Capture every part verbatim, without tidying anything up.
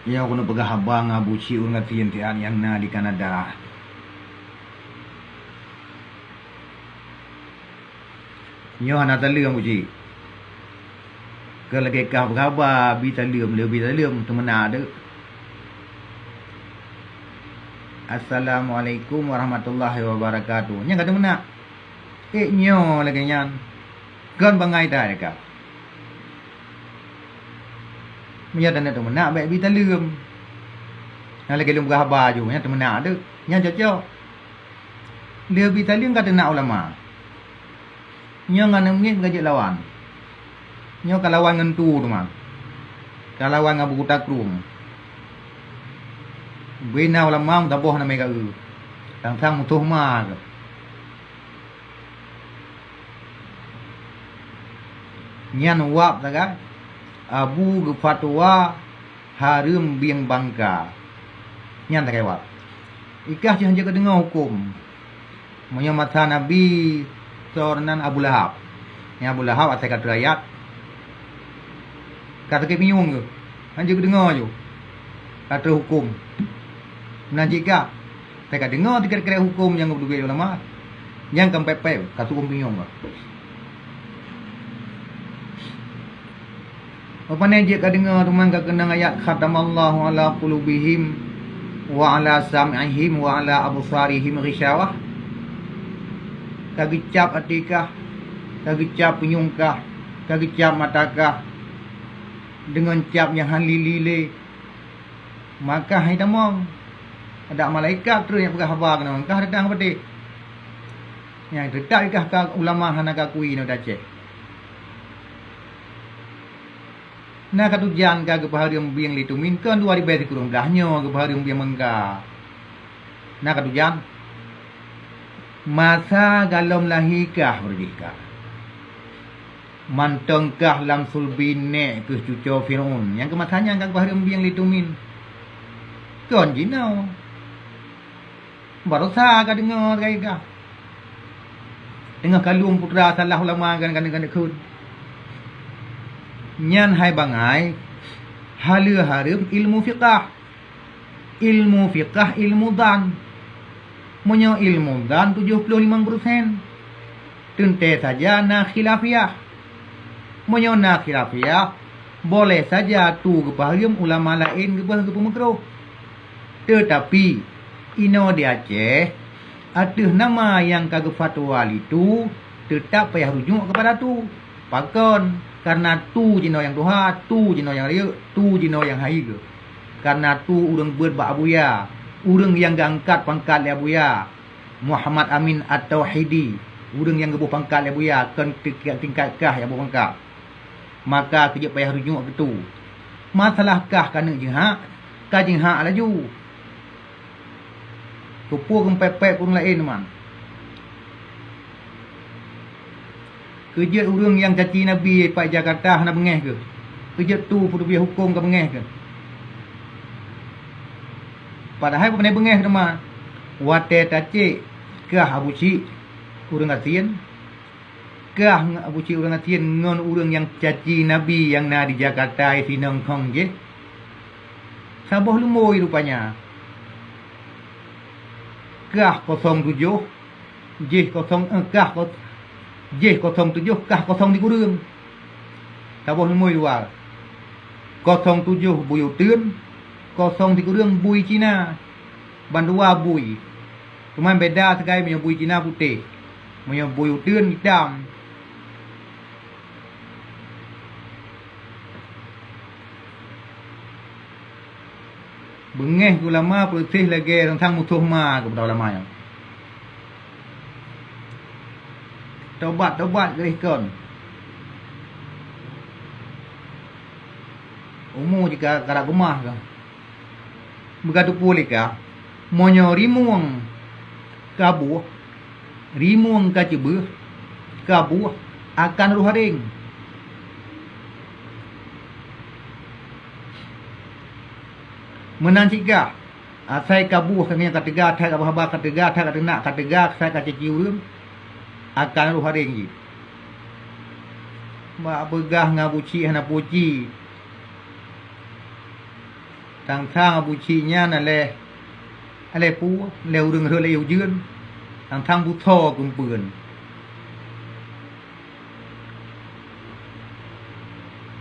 Nyoe keuneuk peugah haba ngon Abu Chik ureuëng gasien siat nyang na di Kanada. Nyoe hana taleueng Abu Chik. Keu lagée kah peugah haba, bi taleueng, lé bi taleueng, teumeunak deuek. Assalamualaikum warahmatullahi wabarakatuh. Nyang ka teumeunak. Ék nyoe lagée nyan. Kon bangai that ka. Meunyoe taneuk teumeunak, bék bi taleueng. Nyang lagée lôn peugah haba ju, nyan teumeunak deuek. Nyan cocok. Lé bi taleueng ka teunak ulama. Nyoe ngon aneuk miet ka jeuet lawan. Nyoe ka lawan ngon tu teuma. Ka lawan ngon buku takrueng. Bina ulama meusaboh namé ka eu. Sang-sang musoh ma keuh. Nyan wab sagai, Abu geufatwa hareuem bieng bangka. Nyan sagai wab. Ikah cit hanjeuet kadeungoe huköm. Meunyoe masa Nabi, soe nan Abu Lahab. Nyan Abu Lahab asai ka teu ayat. Ka sakét pinyueng geuh. Hanjeuet kadeungoe ju. Ka troh huköm. Meunan cit kah, asai ka deungoe tiket-tiket huköm nyang geupeuduek ulama. Nyang ka pép-pép, ka troh pinyueng geuh. Bak pane jeuet ka deungoe teuma ka keunong ayat, "Khatamallahu ala qulubihim wa ala sam'ihim wa ala absarihim ghishawah." Ka geucab até kah, ka geucab punyueng kah, ka geucab mata kah deungon cab nyang hana lili lé. Maka hai tamong, adak malaikat troh nyang peugah haba keunoe, kah datang patéh. Nyang teutap kah ka ulama hana ka kui nyoe di Aceh. Na ka tujan ka geupeuhareuem bieng lé tumin, kon dua ribèe sikureueng blah nyoe geupeuhareuem bieng meungga. Na ka tujan. Masa galom lahé kah beurjih kah. Mantong kah lam sulbi nèk keuh cuco Fir'aun. Nyang keu masa nyan ka geupeuhareuem bieng lé tumin. Kon jinoe. Barosa ka deungoe kayée kah. Teungoh kalon putra salah ulama kan, kan, kan, kan. Nyan hai bangai, haleue hareuem ilmu fiqah. Ilmu fiqah, ilmu dhan. Meunyoe ilmu dhan tujoh ploh limong persen, teuntée saja na khilafiah. Meunyoe na khilafiah, boleh saja tu geupeuhareuem ulama laén geubeuh geupeumeukruh. Teutapi, inoe di Aceh, ateueh nama nyang ka geufatwa lé tu, teutap payah rujuk keupada tu. Pakon? Kareuna tu jinoe nyang tuha, tu jinoe nyang rayeuk, tu jinoe nyang hai geuh. Kareuna tu ureuëng beuet bak Abuya, ureuëng nyang geuangkat pangkat lé Abuya, Muhammad Amin At-Tauhidi, ureuëng nyang geuboh pangkat lé Abuya, kon tingkat, tingkat kah nyang boh pangkat. Maka keu jeuet payah rujuk keu tu. Masalah kah ka neuk jeuhak, ka jeuhak laju. Keupeue keumpék-pék ureuëng laén man? Keu jeuet ureuëng nyang caci Nabi pat Jakarta hana beungéh keuh? Keu jeuet tu peuteubiet huköm ka beungéh keuh? Padahai bukan beungéh teuma. Watée tacék kah Abu Chik ureuëng gasien, kah Abu Chik ureuëng gasien ngon ureuëng nyang caci Nabi nyang na di Jakarta sinong khong jih. Saboh lumbôi rupanya. Kah kosong tujoh, jih kosong, eh, kah kos-, jih kosong tujoh, kah kosong sikureueng. Saboh lumbôi dua. Kosong tujoh bui uteuen, kosong sikureueng bui Cina. Bandua bui. Teuma beda sagai meunyoe bui Cina putéh. Meunyoe bui uteuen itam. Beungéh keu ulama peureuséh lagée reuntang musoh ma keupada ulama nyan. Tobat-tobat geuréh kon. Umu jih ka karab keumah keuh. Beugatoe lé ka, meunyoe rimueng ka boh, rimueng ka ceubeueh, ka boh akan roh hareng. Meunan cit kah, asai ka boh ka ngieng ka teuga, that ka haba ka teuga, that ka teunak ka teuga, asai ka caci ureuëng, akan roh hareng jih. Bak peugah ngon Abu Chik hana puji. Sang-sang Abu Chik nyan aléh, aléh peue, aléh ureuëng rhot lé ujeuen, sang-sang beusoe keumpeuen.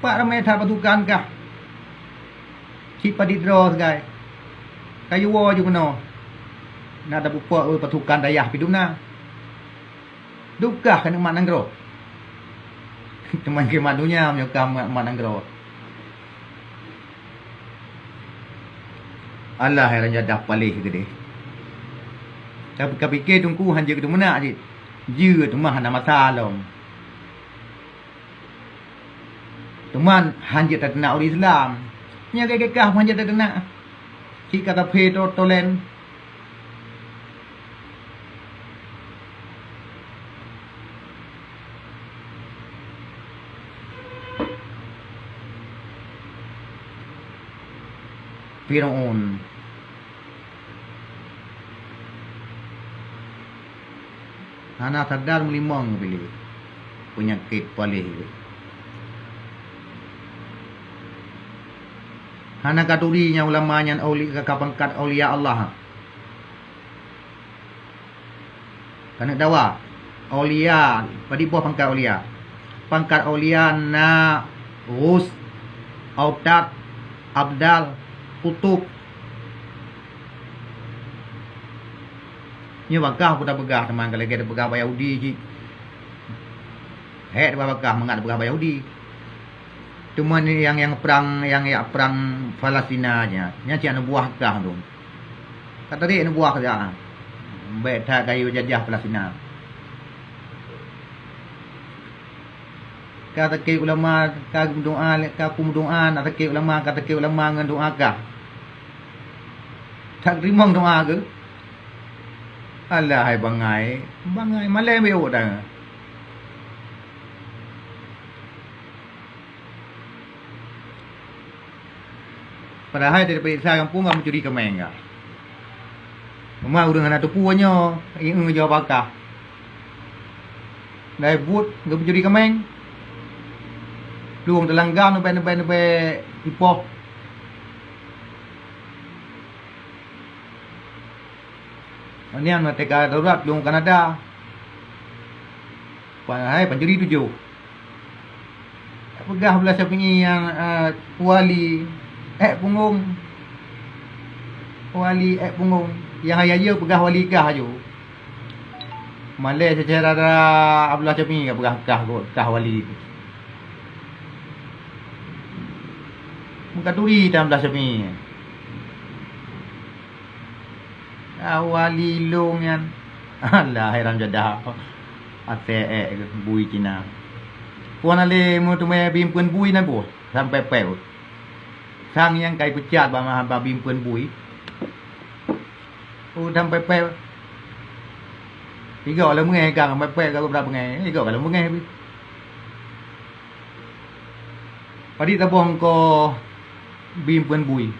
Pat ramé that pasukan kah? Cit padit droe sagai. Kayue woe ju keunoe. Na tapeupuak pasukan dayah pih dum na. Dukah keuneuk mat nanggroe. Teuma keu mat donya meunyoe ka mat, mat nanggroe. Alah, hai raja dah paléh keudeh. Tapi kapike teungku han jeuet keu teumeunak cit. Jeuet teuma hana masa lom. Teuma han jeuet tateunak ureuëng Islam. Nyan keu kah han jeuet tateunak. Cit ka taphe to-, tolen. Firaun. Hana sadar meulimong piléh peunyakét paléh. Hana katuri nyang ulama nyan auli-, ka pangkat aulia Allah. Keuneuk dawa, aulia, padit boh pangkat aulia. Pangkat aulia na Gus, Autad, Abdal, Kutub. Nyoe bak kah peue tapeugah teuma ka lagée tapeugah bak Yahudi jih. Hék tapeugah mangat tapeugah bak Yahudi. Teuma nyang, nyang prang, nyang jak prang Palestina nyan, nyan cit aneuk buah kah lom. Ka tarék aneuk buah kah. Bék that kayue jajah Palestina. Ka sakét ulama, ka meudoa, ka kumeudoa, na sakét ulama, ka sakét ulama ngon doa kah. That teurimong doa keuh. Alah hai bangai, bangai malée meuôt dah. Padahai dari peuriksa gampông ka meucuri keuméng ka. Cuma ureuëng hana teupeu nyoe, ié jaweueb kah. Dai buet geumeucuri keuméng. Plueng teulanggam neubée-neubée-neubée ipoh. Nyan teuka darurat plueng Kanada. Padahai pancuri tujoh. Peugah Abdullah Syafi'i nyang, eh, wali ék punggong. Wali ék punggong. Nyang haya-haya peugah wali kah aju. Malée syedara Abdullah Syafi'i ka peugah kah, kah wali. Meuka turi tan Abdullah Syafi'i. Awali lôn nyan. Alah, hai ram jadah. Asée ék bui Cina. Pu hana lé meuteumé bimpeuen bui na boh, sampai pék. Sang nyang kai peucat bak ma-, bak bimpeuen bui. Oh, sampai pék. Tiga lom beungéh gang, sampai pék ka beurap beungéh. Tiga ka lom beungéh pih. Padit saboh engko bimpeuen bui.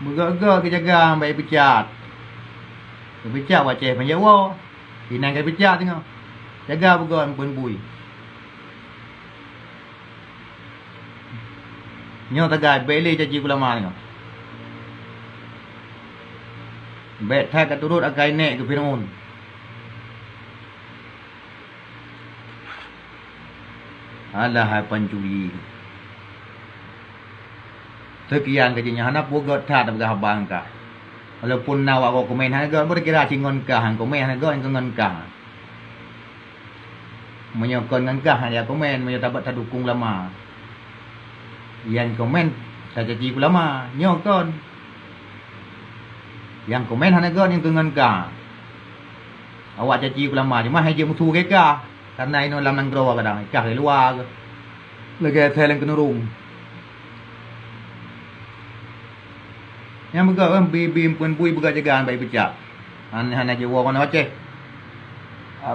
Beugöt-göt geujaga bak ipeucat. Geupeucat u Aceh Panjeuet Woe. Inan ka ipeucat teungoh. Jaga beugöt bimpeuen bui. Nyoe sagai, bék lé caci ulama nyoe. Bék that ka turot akai nèk keu Firaun. Alah hai pancuri. Seukian keu jih nyan hana peue göt that tapeugah haba ngon kah. Walaupun na awak komen hana göt, beukira cit ngon kah, komen hana göt, ngon kah. Meunyoe kon ngon kah, hana komen, meunyoe tabat tadukong ulama. Nyang komen tacaci ulama, nyoe kon. Nyang komen hana göt, nyang keu ngon kah. Awak caci ulama, cuma hai jeuet musu keu kah. Karena inoe lam nanggroe kadang, kah di luwa. Lagèe asai lam keunurung. Nyang beugöt, eh, bi, bimpeuen bui beugöt jaga bak ipeucat. Hana, hana jiwoe keunoe Aceh.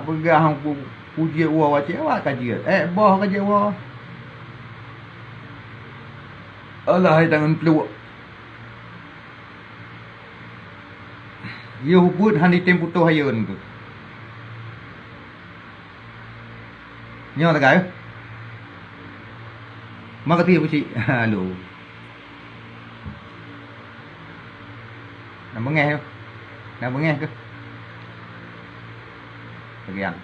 Peugah pu-, pujiet woe Aceh, awak ka jeuet. Eh, boh ka jeuet woe. Alah hai tangan pluek. Yoh beuet han jitem putôh ayeuen tu. Nyoe tagai. Makasih Abu Syik. Halo. Nak bengeh tu. Nak bengeh ke? Bagian.